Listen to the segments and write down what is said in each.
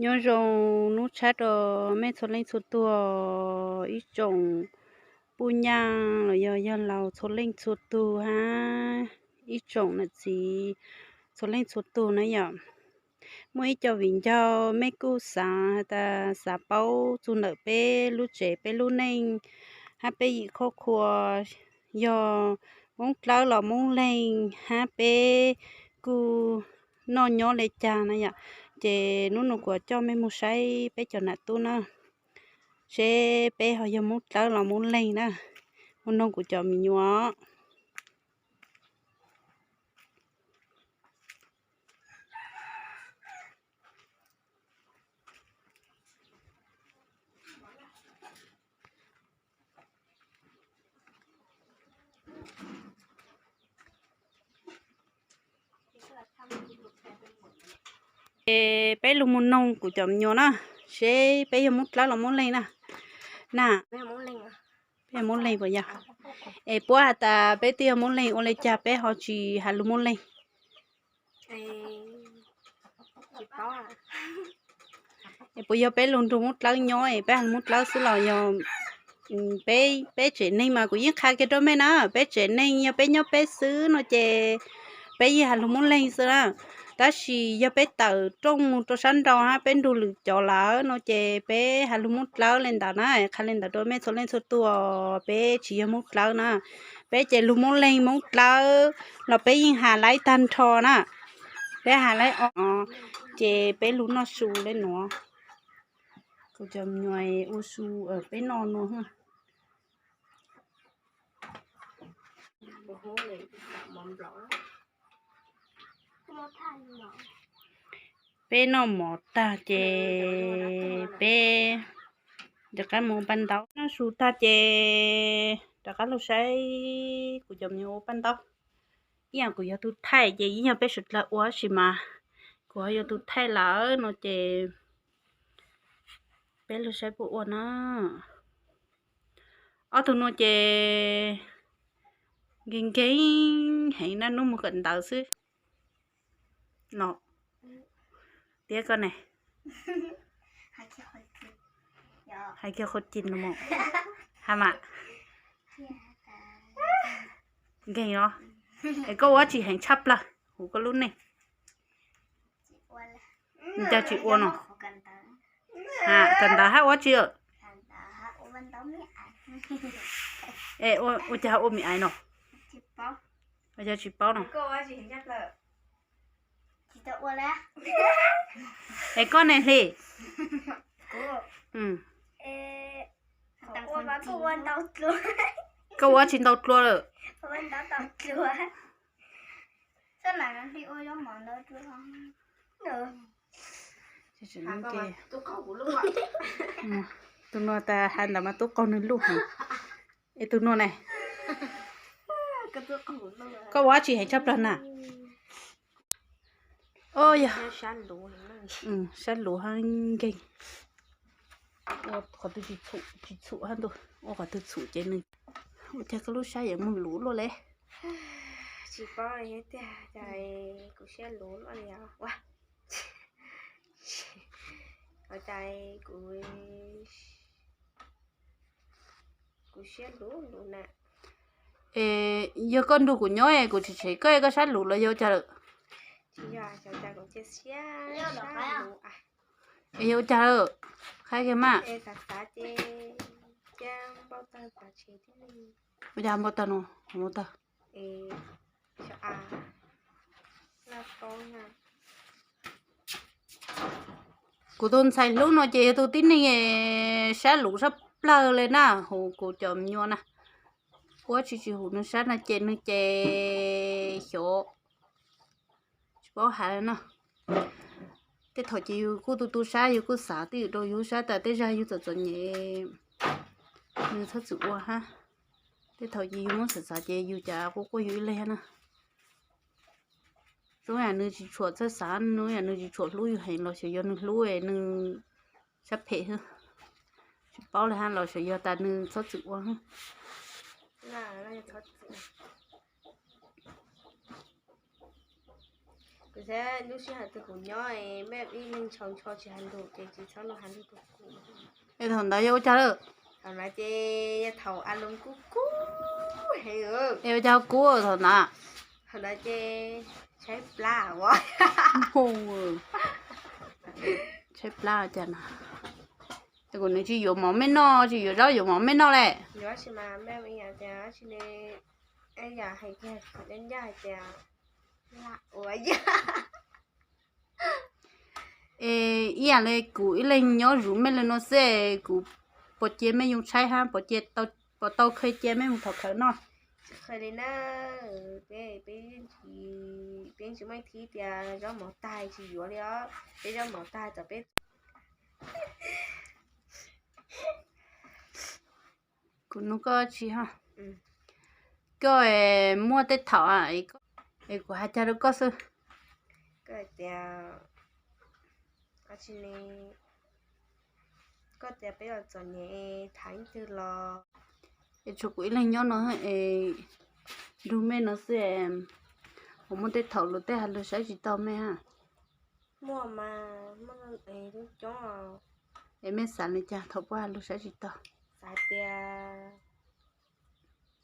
Nyob zoo hnub tshiab rau mej txhua leej txhua tug, ib tsoom puj nyaaj los yog yawg laus txhua leej txhua tug hab ib tsoom nam txiv txhua leej txhua tug na yom. Muaj ib co viv ncaus mej kuj xaav has tas xaav paub txug ntawm peb lub tsev peb lub neej hab peb yim khoj khua yog Moob Dlawb los Moob Leeg hab peb kuj noj nyob le caag na yom. Ces hnub nuav kuv coj mej moog saib peb cov nam tub na, seb peb ho yog Moob Dlawb los Moob Leeg na. Mus noog kuv cov me nyuam. Es peb lug mus noog kuv cov me nyuam na, seb peb yog Moob Dlawb los Moob Leeg na. Na, peb yog Moob Leeg puas yog? Es puab has tas peb twb yog Moob Leeg ua le caag peb ho tsi has lug Moob Leeg? Es puas yog peb lug nrug Moob Dlawb nyob es peb has lug Moob Dlawb xwb los yog peb, peb tsev neeg mas kuv yeej qha kiag rau mej na, peb tsev neeg yog peb nyob peb xwb no ces peb yeej has lug Moob Leeg xwb na. Tab sis yog peb tawm rooj mus rau sab nraud hab peb nrug lwm cov lawm no ces peb has lug Moob Dlawb le ntawd na, qha le ntawd rau mej txhua leej txhua tug, peb tsis yog Moob Dlawb na. Peb ces lug Moob Leeg Moob Dlawb los peb yeej has laib tag nrho na. Peb has laib o, ces peb lug noj su le nuav. Kuv cov me nyuam ua su peb noj nuav. Peb noj mov tag ces peb rov qab mus ua paj ntaub. Noj su tag ces rov qab lug saib kuv cov me nyuam ua paj ntaub. Ib yaam kuv yog tug thaij ces ib yaam peb suav dlawg ua tab sis mas kuv ho yog tug thaij lawm no ces peb lug saib puab ua na. Ob tug nuav ces nkeeg nkeeg heev na, nub moog kawm ntawv xwb no. Tiab koj ne, hais kiag qhov ci no mog, ha mas nkeeg os. Es koj ua dab tsi heev tshaj plawg huv koj lub neej? Cas tsis ua no? Ha, kawm ntawv hab ua dab tsi? Es ua cas ua mi ais no? Ua cas tsis paub no? Es koj ne Hli? Koj ua dab tsi ntau dlua lawm? Tus nuav tas has ntawd mas tub qaug nwg lub heev. Es tus nuav ne, koj ua dab tsi heev tshaj plawg na? Yog sab luv heev nkeeg. Ua qhov twg tsis txhum hab ntuj, ua qhov twg txhum ces nws, ua cas koj lub sab yuav moog luv luaj le? Tsis paub tiag, cas kuv siab luv luaj li os. Ua cas kuv, kuv siab luv luv na. Es yog koj nrug kuv nyob es kuv tsis tshev koj, koj sab luv los yog cas lawm? Es yog ua cas lawm? Qha kiag mas. Ua cas npau taws no, npau taws. Kuv tus ntxhais hlub no ces yog tus tib neeg sab luv sab plawg le na, huv kuv cov me nyuam na. Ua dab tsi tsis huv nws sab na ces nws ces xyov, tsis paub has le no. Tej thaum ces yus kuj tu tu sab, yus kuj xav twj ywm rau yus sab tas tej zag yus txom txom nyem nws txhob txwm ua hab. Tej thaum ces yus muab xav xav ces yus cas quaj quaj yus ib leeg na. Zoo yam nws tsis tshua txhawj xav, zoo yam nws tsis tshua hlub yus heev los xyov yog nws hlub nws sab phem xwb, tsis paub le hab los xyov yog tas nws txhob txwm ua. Kuv saib lub sij hawm twg kuv nyob, mej ib leeg ntshaus ntsho tsis hais lus ces tsis txhob los hais lus rau kuv. Es thaum ntawd yog ua cas lawm? Thaum ntawd ces yog thaum a loo kub kub heev. Es ua cas kub thaum ntawd? Thaum ntawd ces tshaib plab ua, tshaib plab cas na. Kuv nws tsis yuav mov mej noj, tsis yuav zaub yuav mov mej noj le. Yuav tsis mas mej tias tsis ne, yam hais tias ncaj ncaj hais tias ua yam. Es ib yam li kuv ib leeg nyob zuv mej li no xwb, kuv puas cia mej yoo tshaib hab, puas tau khaws cia mej mus thov khawv noj? Tsis khaws li na, peb, peb tsis muaj ib thib tias zaub mov tag tsis yuav li os, peb zaub mov tag txawm peb Kuv nug koj tsi ho, koj muaj tej thaum es kuv has cag rau koj xwb, koj tias, koj tias peb los txom nyem tham ib tug los, es tshuav kuv ib leeg nyob no es nrug mej no xwb, kuv muaj tej thaum luag tej has luag saib tsis taug mej ha. Muaj mas, muaj lub coob. Es mej xav li cas thaum puab has luag saib tsis taug? Xav tias,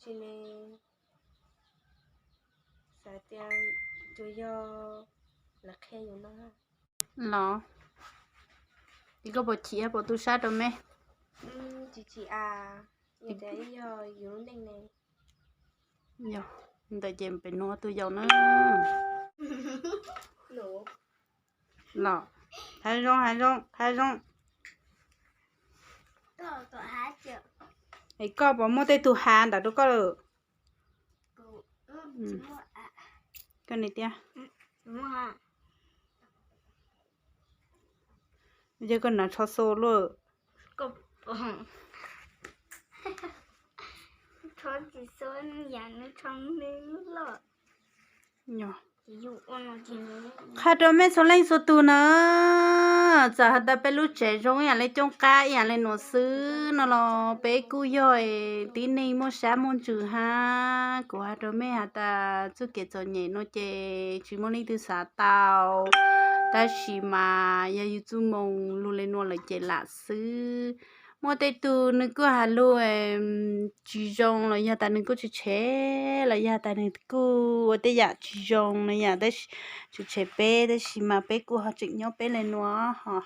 tsis ne, xav tias tsuas yog lawv qhia yus no. Los, es koj puas chim puas tu sab rau mej? Tsis chim as, yog tias yog yus lub neej ne. Yog ntawd ces pem nuav tus yau na. Los, hab zoo, hab zoo, hab zoo. Es koj puas muaj tej tug has ntawd rau koj lawm? Koj ni tiag. Yog koj hnav tsho xo luaj. Qha rau mej txhua leej txhua tug na, txawm has tas peb lub tsev zoo ib yam li cooj qab ib yam li nuav xwb no los peb kuj yog tib neeg muaj sab muaj ntsws hab. Kuv has rau mej has tas txuj kev txom nyem no ces tsis muaj leej twg xav tau, tab sis mas yog yus txuj moo lug li nuav lawm ces lam xwb. Muaj tej tug nws kuj has lug tsis zoo los yog tas nws kuj tshev tshev los yog tas nws kuj ua tej yam tsis zoo no yom, tab sis tshev tshev peb tab sis mas peb kuj ho tseem nyob peb li nuav ho.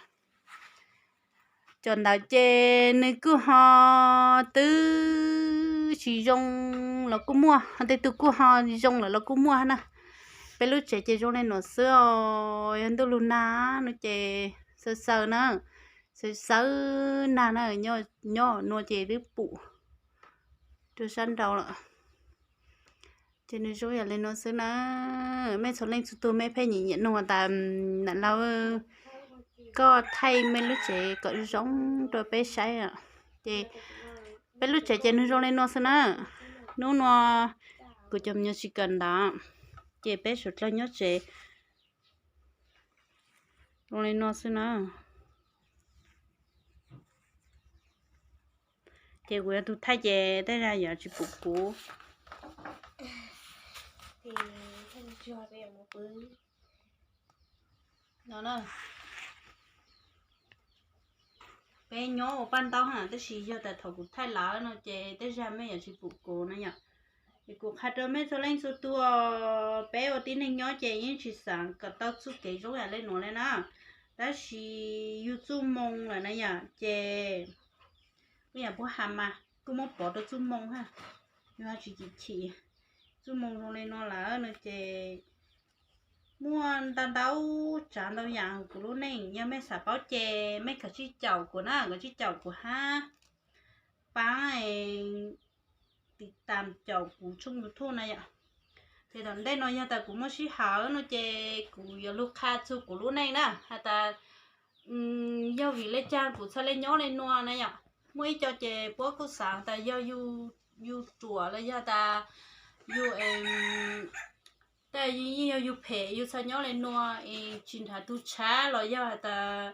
Cov ntawd ces nws kuj ho twb tsis zoo los kuj muaj, ho tej tug kuj ho zoo lawm los kuj muaj na. Peb lub tsev ces zoo li nuav xwb os, yog ntuj lug nag no ces xaw xaw na, xaw xaw nag na, nyob nua ces twb pum rua sab nraud lawm. Ces nws zoo yam li nuav xwb na. Mej txhua leej txhua tug mej pheej nyiam nyiam nug tas nam laug koj thaij mej lub tsev kom zoo rau peb saib. Ces peb lub tsev ces nws zoo li nuav xwb na. Nub nua kuv cov me nyuam tsis kawm ntawv, ces peb suav dlawg nyob tsev zoo li nuav xwb na. Ces kuv yog tug thaij ces tej zag yuav tsis pum kuv. Peb nyob ua paj ntaub na, tab sis yog tas thaum kuv thaij lawm no ces tej zag mej yuav tsis pum kuv na yom. Es kuv qha rau mej txhua leej txhua tug, peb ua tib neeg nyob ces yeej tsis xav kom tau txuj kev zoo yam li nuav li na. Tab sis yug txuj moo lawm na yom, ces kuj yam puab has mas kuj muab pov rau txuj moo ha. Yug tsis chim chim, txuj moo zoo li nuav lawm no ces muaj ntau ntau tsav ntau yam hauv kuv lub neej. Yog mej xav paub ces mej kov tsij caum kuv na, kov tsij caum kuv hab paab tiv tam caum kuv tshooj YouTube na yom. Ces tom ntej no yog tas kuv muaj sij hawm no ces kuv yuav lug qha txug kuv lub neej na, has tas yog vim le caag kuv txhaj le nyob le nuav na yom. Muaj ib co ces puab kuj xaav tas yog yug ruam los yog tas yug, tas yog yug phem yug txhaj nyob le nuav es tsis nrhav tug tshav los yog has tas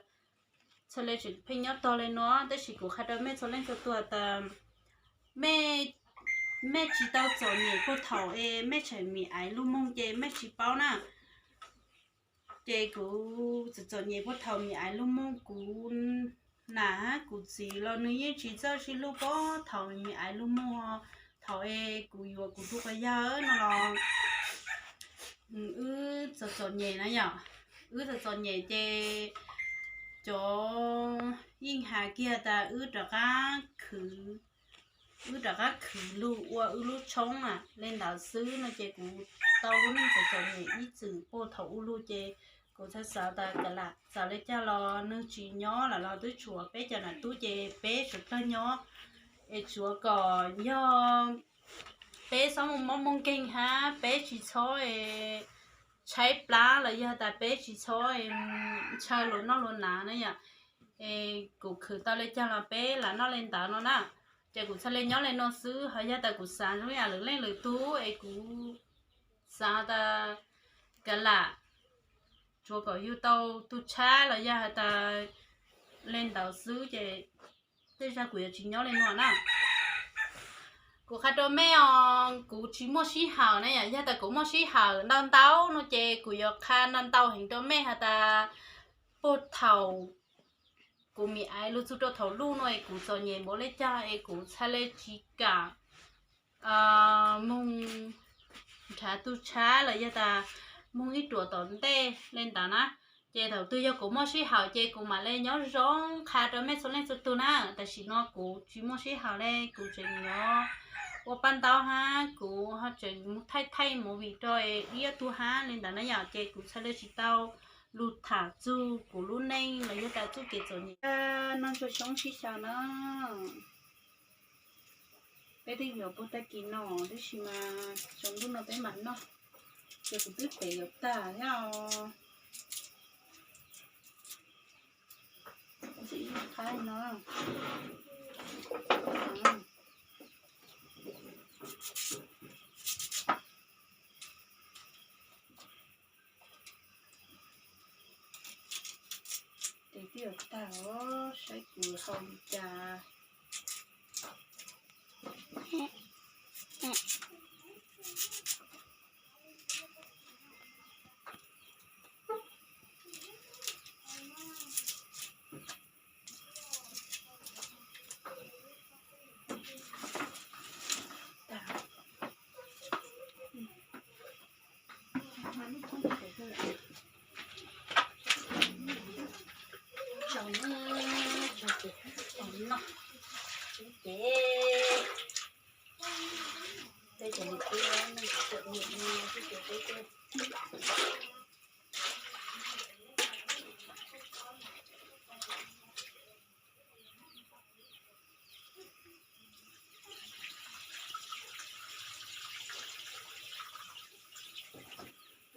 txhaj le tseem pheej nyob tog le nuav. Tab sis kuv qha rau mej txhua leej txhua tug tas mej, mej tsis tau txom nyem puag thaum es mej tseem mim aiv lug moog ces mej tsis paub na. Ces kuv txom txom nyem puag thaum me me lug moog, kuv nam hab kuv txiv los nwg yeej tsis txawj sib hlub puag thaum me me lug moog. Thaum es kuv yuav kuv tug quas yawg no los wb txom txom nyem na yom, wb txom txom nyem ces cov yeej has kiag tas wb rov qab khwv, wb rov qab khwv lug ua wb lub tshoob na le ntawd xwb no ces kuv tau lub neej txom txom nyem ib txwm puag thaum ub lug ces kuv txhaj xav tas kav lam txawm le caag los nwg tsis nyob lawm los twb tshuav peb cov nam tub ces peb suav dlawg nyob es tsuav kom yog peb xob moog mob moog nkeeg hab peb tsis txhob tshaib plab los yog tas peb tsis txhob ntshaw luas noj luas hnav na yom. Es kuv khwv tau le caag los peb lam noj le ntawd no na. Ces kuv txhaj le nyob le nuav xwb, ho yog tas kuv xav zoo yam lwm leej lwm tug es kuv xav tas kav lam tsuav kom yug tau tug tshab los yog has tas le ntawd xwb ces tej zag kuv yuav tsis nyob le nuav na. Kuv qha rua mej os, kuv tsis muaj sij hawm na yom, yog tas kuv muaj sij hawm ntau ntau no ces kuv yuav qha ntau ntau heev rua mej has tas puag thaum kuv me me lug txug rua thaum luj no es kuv txom nyem npaum le caag es kuv txhaj le tsis kam moog nrhav tug tshab los yog tas moog ib ruam tom ntej le ntawd na. Ces thaum twg yog kuv muaj sij hawm ces kuv mam le nyob zoo qha rua mej txhua leej txhua tug na. Tam sim no kuv tsis muaj sij hawm le, kuv tseem yuav ua paj ntaub hab kuv ho tseem moog thaij thaij movie rua ib ob tug hab le ntawd na yom, ces kuv txhaj le tsis tau lug tham txug kuv lub neej los yog tas txuj kev txom nyem. Noj ntsuag xyoob sib xyaw na. Peb twb yuav puag tag kis no tib si mas tsaus ntuj no peb mam noj, ces kuv twb pem yuav tag thiab os. Ntxim ib qab no. Ces twb yuav tag os, saib kuv hau li cas.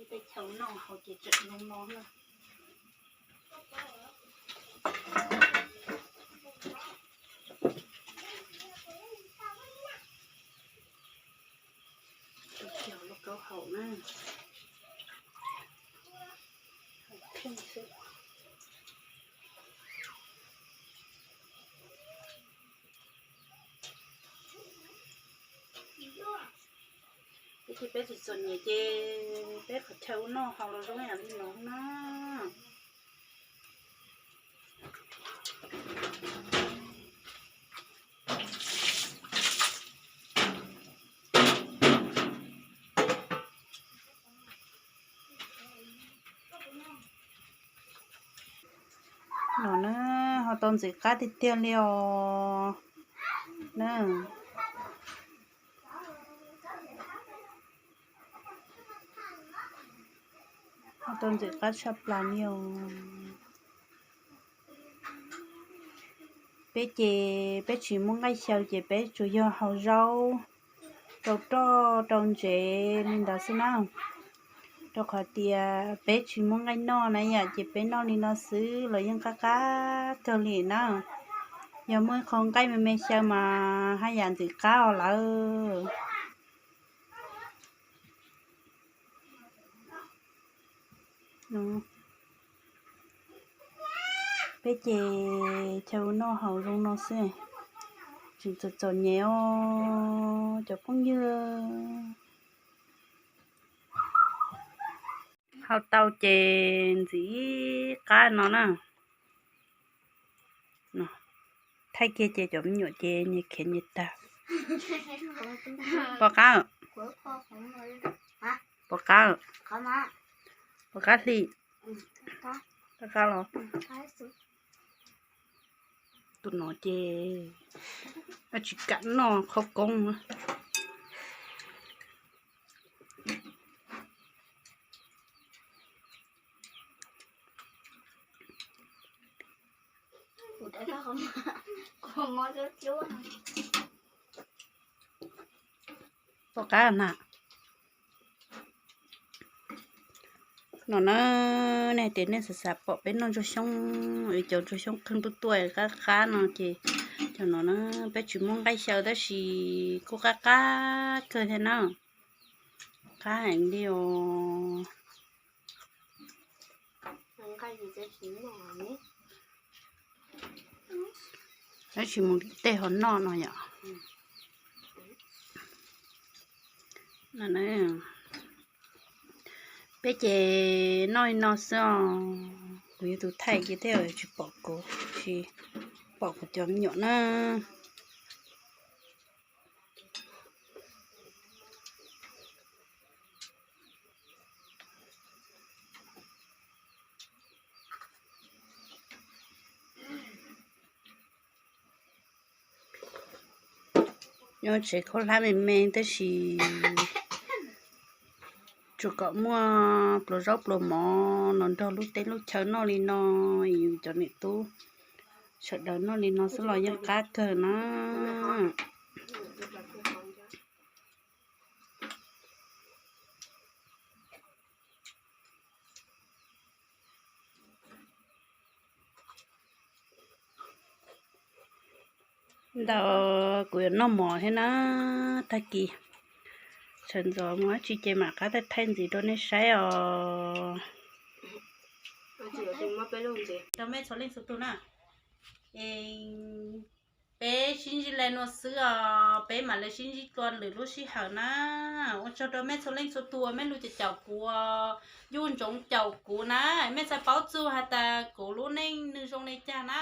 Tej chaw noj haus ces tseem zoo no na. Cov lauj kaub haus na. Haus kheej xwb. Peb ces peb txom txom nyem ces peb qhov chaw ua noj haus los zoo yam li no na. No na, ho tau ntxim qab tiag tiag li os na. Ho tau ntxim qab tshaj plaws li os. Peb ces peb tsis muaj nqaij xyaw ces peb tsuas yog haus zaub rau roj rau ntsev li ntawd xwb na. Rau qhov tias peb tsis muaj nqaij noj na yom, ces peb noj li no xwb los yeej qab qab kawg li na. Yog muaj ib qho nqaij me me xyaw mas haj yam ntxim qab os lawm. Peb ces chaw ua noj haus zoo no xwb, tseem txom txom nyem os cov phooj ywg. Au tau ces ntxiv qab no na. Thaij kiag ces cov me nyuam ces nyias khiav nyias tag. Pom qab, pom qab, pom qab hli. Qab qab los. Tus no ces tsis kam noj qhov koob. Pom qab na. No na, nej tias nej xav xav pom peb noj ntsuag xyoob, cov ntsuag xyoob qeeg tuaj tuaj qab qab no ces cov no na, peb tsis muaj nqaij xyaw tab sis kuj qab qab kawg thiab na. Qab heev li os. Tab sis mus tim tej ho noj no yom. Peb ces noj li no xwb os. Kuv yog tus thaij ces tej zaum tsis pom kuv, tsis pom kuv cov me nyuam na. Nyob tsev khaub hlab me me tab sis tsuas kom muaj pluas zaub pluas mov los nrog lub teb lub chaw noj li no, yus cov niam tub sawv daws noj li no xwb los yeej qab kawg na. Ntawd kuv yuav noj mov thiab na. Tag kis sawv ntxov mus dab tsi ces mam qab thaij thaij ntxiv rau nej saib os. Rau mej txhua leej txhua tug na, es peb sib ntsib li no xwb os, peb mam li sib ntsib dua lwm lub sij hawm na. Ua tsaug rau mej txhua leej txhua tug uas mej lug caum kuv, yuj ntsoov caum kuv na, mej txhaj paub txug has tas kuv lub neej nws zoo li cas na.